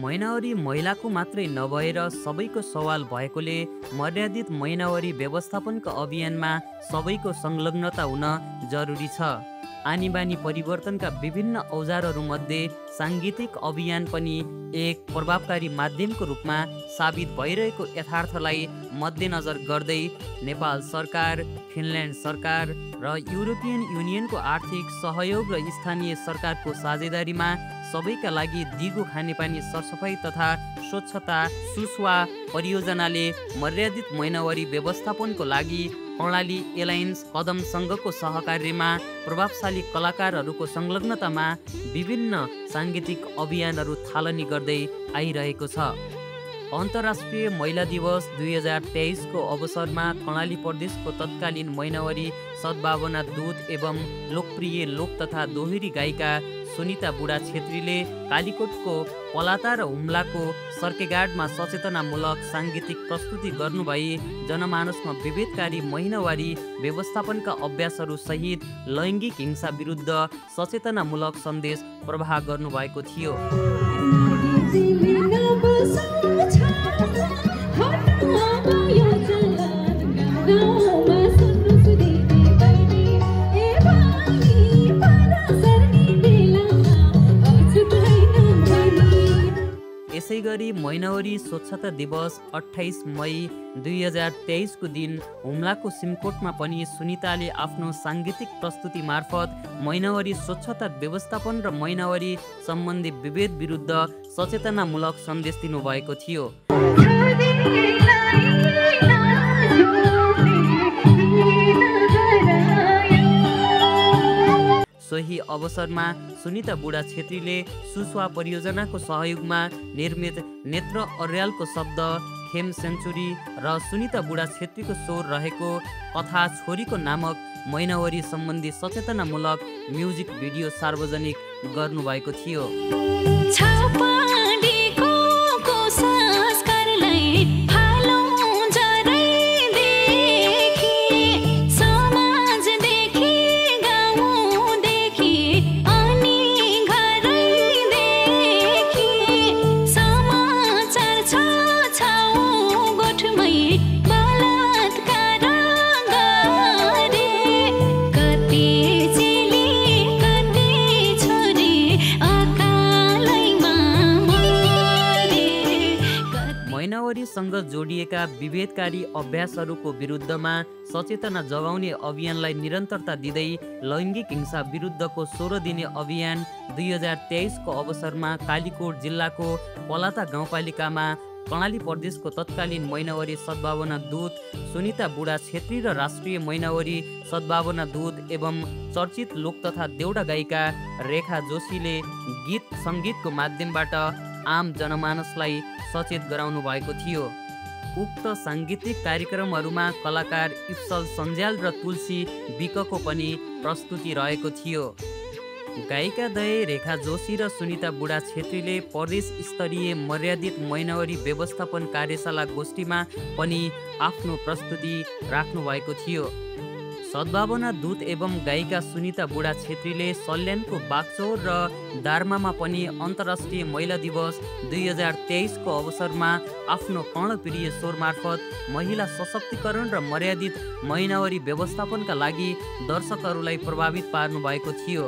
महिनावरी महिलाको मात्रै नभएर सबैको सवाल भएकोले मर्यादित महिनावरी व्यवस्थापनको अभियानमा सबैको संलग्नता हुन जरुरी छ। आनीबानी परिवर्तनका विभिन्न औजारहरूमध्ये साङ्गीतिक अभियान पनि एक प्रभावकारी माध्यमको रूपमा साबित भइरहेको यथार्थलाई मध्यनजर गर्दै नेपाल सरकार, फिनल्यान्ड सरकार र युरोपियन युनियनको आर्थिक सहयोग र स्थानीय सरकारको साझेदारीमा सबैका लागि दिगो खानेपानी सरसफाइ तथा स्वच्छता सुस्वा परियोजनाले मर्यादित महिनावारी व्यवस्थापनको लागि कर्णाली एलायन्स कदमसँगको सहकार्यमा प्रभावशाली कलाकारहरूको संलग्नतामा विभिन्न साङ्गीतिक अभियानहरू थालनी गर्दै आइरहेको छ। अन्तर्राष्ट्रिय महिला दिवस 2023 को अवसरमा कर्णाली प्रदेशको तत्कालीन महिनावारी सद्भावना दूत एवं लोकप्रिय लोक तथा दोहोरी गायिका सुनिता बुढा छेत्रीले कालीकोटको पलाता र हुम्लाको सर्केगाडमा सचेतनामूलक साङ्गीतिक प्रस्तुति गर्नुभई जनमानसमा विभेदकारी महिनावारी व्यवस्थापनका अभ्यासहरू सहित लैङ्गिक हिंसा विरुद्ध सचेतनामूलक सन्देश प्रवाह गर्नुभएको थियो। यसैगरी महिनावारी स्वच्छता दिवस 28 मई 2023 को दिन हुम्लाको सिमकोटमा पनि सुनिताले आफ्नो साङ्गीतिक प्रस्तुति मार्फत महिनावारी स्वच्छता व्यवस्थापन र महिनावारी सम्बन्धी विभेद विरुद्ध सचेतनामूलक सन्देश दिनुभएको थियो। सोही अवसरमा सुनिता बुढा छेत्रीले सुस्वा परियोजनाको सहयोगमा निर्मित नेत्र अर्यालको शब्द खेम सेन्चुरी र सुनिता बुढा छेत्रीको स्वर रहेको कथा छोरीको नामक महिनावारी सम्बन्धी सचेतनामूलक म्युजिक भिडियो सार्वजनिक गर्नुभएको थियो। सँग जोडिएका विभेदकारी अभ्यासहरूको विरुद्धमा सचेतना जगाउने अभियानलाई निरन्तरता दिँदै लैङ्गिक हिंसा विरुद्धको 16 दिने अभियान 2023 को अवसरमा कालीकोट जिल्लाको पलाता गाउँपालिकामा कर्णाली प्रदेशको तत्कालीन महिनावारी सद्भावना दूत सुनिता बुढा छेत्री र राष्ट्रिय महिनावारी सद्भावना दूत एवं चर्चित लोक तथा देउडा गायिका रेखा जोशीले गीत सङ्गीतको माध्यमबाट आम जनमानसलाई सचेत गराउनु भएको थियो। उक्त साङ्गीतिक कार्यक्रमहरूमा कलाकार इप्सल सञ्जाल र तुलसी विकको पनि प्रस्तुति रहेको थियो। गायिका दय रेखा जोशी र सुनिता बुढा छेत्रीले प्रदेश स्तरीय मर्यादित महिनावारी व्यवस्थापन कार्यशाला गोष्ठीमा पनि आफ्नो प्रस्तुति राख्नु भएको थियो। सद्भावना दूत एवं गायिका सुनिता बुढा छेत्रीले सल्यानको बागचौर र दार्मामा पनि अन्तर्राष्ट्रिय महिला दिवस 2023 को अवसरमा आफ्नो कर्णप्रिय स्वर मार्फत महिला सशक्तिकरण र मर्यादित महिनावारी व्यवस्थापनका लागि दर्शकहरूलाई प्रभावित पार्नु भएको थियो।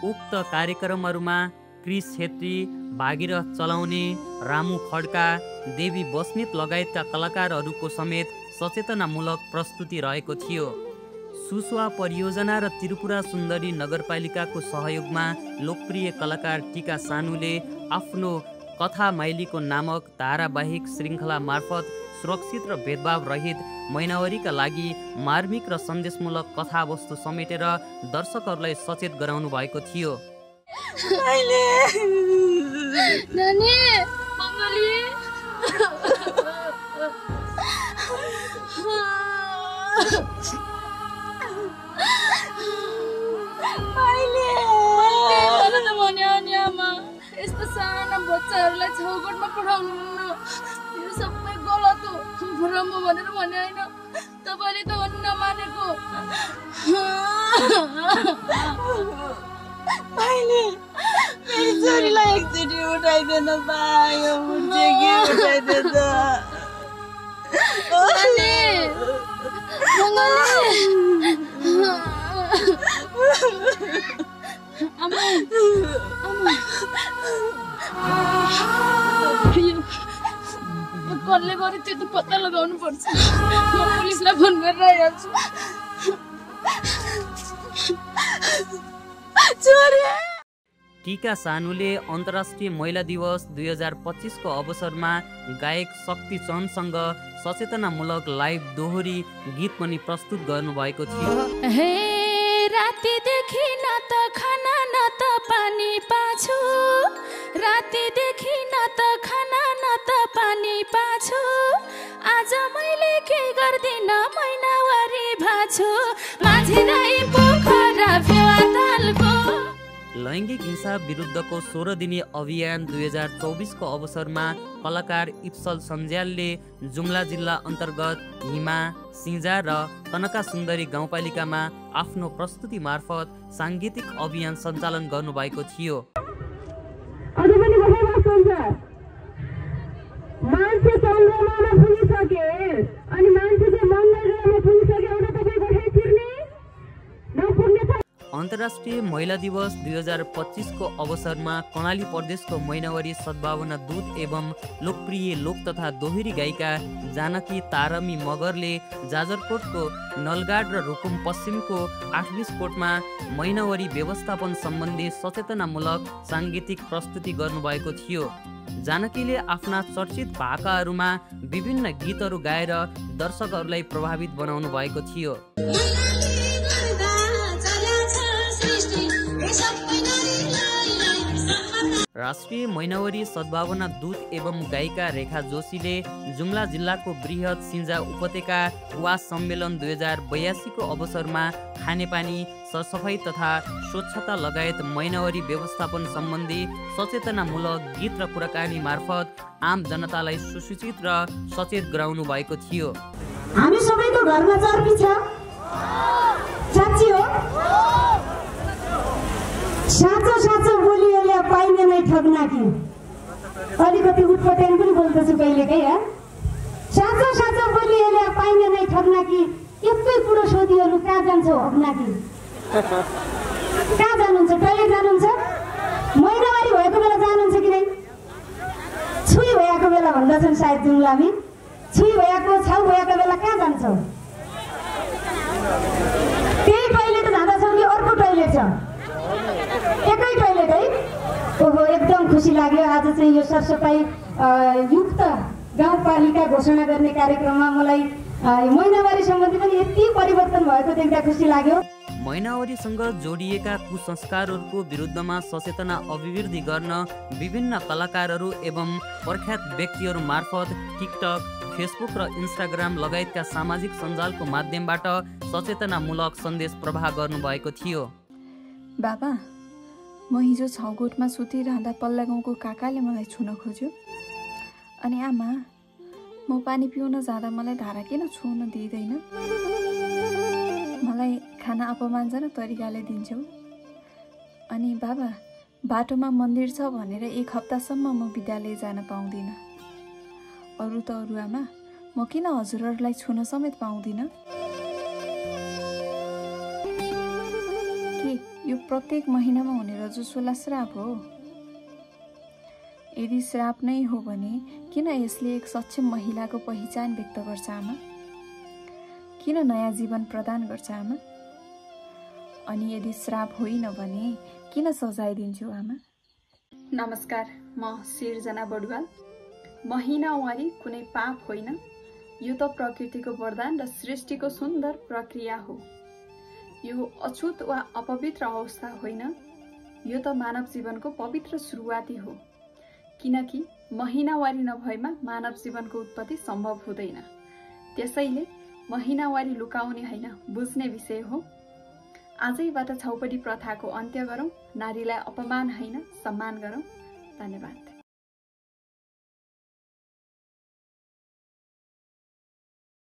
उक्त कार्यक्रमहरूमा क्रिस छेत्री, भागीरथ चलाउने, रामु खड्का, देवी बस्नेत लगायतका कलाकारहरूको समेत सचेतनामूलक प्रस्तुति रहेको थियो। सुस्वा परियोजना र त्रिपुरा सुन्दरी नगरपालिकाको सहयोगमा लोकप्रिय कलाकार टिका सानुले आफ्नो कथा माइलीको नामक धारावाहिक श्रृङ्खला मार्फत सुरक्षित र भेदभाव रहित महिनावारीका लागि मार्मिक र सन्देशमूलक कथावस्तु समेटेर दर्शकहरूलाई सचेत गराउनु भएको थियो। नानी यस्तो साना बच्चाहरूलाई छाउगोठमा पठाउनु यो सबै गलत हो भ्रम भनेर भने होइन तपाईँले त भन्नु नमानेको भाइले मेरी छोरीलाई एकचोटि उठाइदिन पायो उठाइदिन्छ कसले गरे त्यो त पत्ता लगाउनु पर्छ म पुलिसलाई फोन गरेर आइहाल्छु टीका सानुले अन्तर्राष्ट्रिय महिला दिवस 2025 को अवसरमा गायक शक्ति चन्दसँग सचेतनामूलक लाइभ दोहोरी गीत पनि प्रस्तुत गर्नुभएको थियो। हे रातिदेखि न त खाना न त पानी पाछु रातिदेखि न त खाना न त पानी पाछु आज मैले के गर्दिन महिनावारी भाछु माझी राई पोखरा फेवातालको। लैङ्गिक हिंसा विरुद्धको 16 दिने अभियान 2024 को अवसरमा कलाकार इप्सल सन्ज्यालले जुम्ला जिल्ला अन्तर्गत हिमा, सिंजा र तनका सुन्दरी गाउँपालिकामा आफ्नो प्रस्तुति मार्फत साङ्गीतिक अभियान सञ्चालन गर्नुभएको थियो। मान्छे चन्द्रमामा पुगिसके अनि मान्छे चाहिँ मङ्गलग्रहमा पुगिसके एउटा तपाईँ बसाइ छिर्ने नपुग्ने छ। अन्तर्राष्ट्रिय महिला दिवस 2025 को अवसरमा कर्णाली प्रदेशको मैनावरी सद्भावना दूत एवं लोकप्रिय लोक तथा दोहोरी गायिका जानकी तारमी मगरले जाजरकोटको नलगाड र रुकुम पश्चिमको 820 कोटमा मैनावरी व्यवस्थापन सम्बन्धी सचेतनामूलक साङ्गीतिक प्रस्तुति गर्नुभएको थियो। जानकीले आफ्ना चर्चित भाकाहरूमा विभिन्न गीतहरू गाएर दर्शकहरूलाई प्रभावित बनाउनु भएको थियो। राष्ट्रिय मैनावरी सद्भावना दूत एवं गायिका रेखा जोशीले जुम्ला जिल्लाको बृहत सिंजा उपत्यका वास सम्मेलन 2082 को अवसरमा खानेपानी, सरसफाई तथा स्वच्छता लगायत मैनावरी व्यवस्थापन सम्बन्धी सचेतनामूलक गीत र कुराकानी मार्फत आम जनतालाई सुसूचित र सचेत गराउनु भएको थियो। हामी सबैको घरमा चर्पी छ, साँच्ची हो? साँचो साँचो बोलिएले पाइने नै ठग्ना कि अलिकति उटपटाङ पनि बोल्दछु कहिलेकै। साँचो साँचो बोलिएले पाइने नै ठग्ना कि एकै कुरो सोधियो कहाँ जान्छौ अग्ना कि कहाँ जानुहुन्छ? टोइलेट जानुहुन्छ? महिनावारी भएको बेला जानुहुन्छ कि नै? छुई भएको बेला भन्दछन् सायद जुम्लामी। छुई भएको छाउ भएको बेला कहाँ जान्छौ? त्यही टोइलेट जाँदछौ कि अर्को टोइलेट छ? एकै टोइलेट है। ओहो, एकदम खुसी लाग्यो आज चाहिँ यो सरसफाई युक्त गाउँपालिका घोषणा गर्ने कार्यक्रममा मलाई महिनावारी सम्बन्धी पनि यति परिवर्तन भएको देख्दा खुसी लाग्यो। महिनावरीसँग जोडिएका कुसंस्कारहरूको विरुद्धमा सचेतना अभिवृद्धि गर्न विभिन्न कलाकारहरू एवं प्रख्यात व्यक्तिहरू मार्फत टिकटक, फेसबुक र इन्स्टाग्राम लगायतका सामाजिक सञ्जालको माध्यमबाट सचेतनामूलक सन्देश प्रवाह गर्नुभएको थियो। बाबा, म हिजो छाउगोठमा सुतिरहँदा पल्ला गाउँको काकाले मलाई छुन खोज्यो। अनि आमा, म पानी पिउन जाँदा मलाई धारा किन छुन दिँदैन? मलाई खाना अपमानजनक तरिकाले दिन्छौ। अनि बाबा, बाटोमा मन्दिर छ भनेर 1 हप्तासम्म म विद्यालय जान पाउँदिनँ। अरू त अरू आमा, म किन हजुरहरूलाई छुन समेत पाउँदिनँ? के यो प्रत्येक महिनामा हुने रजस्वला श्राप हो? यदि श्राप नै हो भने किन यसले एक सक्षम महिलाको पहिचान व्यक्त गर्छ आमा? किन नयाँ जीवन प्रदान गर्छ आमा? अनि यदि श्राप होइन भने किन सजाय दिन्छु आमा? नमस्कार, म सिर्जना बडुवाल। महिनावारी कुनै पाप होइन, यो त प्रकृतिको वरदान र सृष्टिको सुन्दर प्रक्रिया हो। यो अछुत वा अपवित्र अवस्था होइन, यो त मानव जीवनको पवित्र सुरुवाती हो। किनकि महिनावारी नभएमा मानव जीवनको उत्पत्ति सम्भव हुँदैन। त्यसैले महिनावारी लुकाउने होइन, बुझ्ने विषय हो। आजैबाट छौपडी प्रथाको अन्त्य गरौँ, नारीलाई अपमान होइन सम्मान गरौँ। धन्यवाद।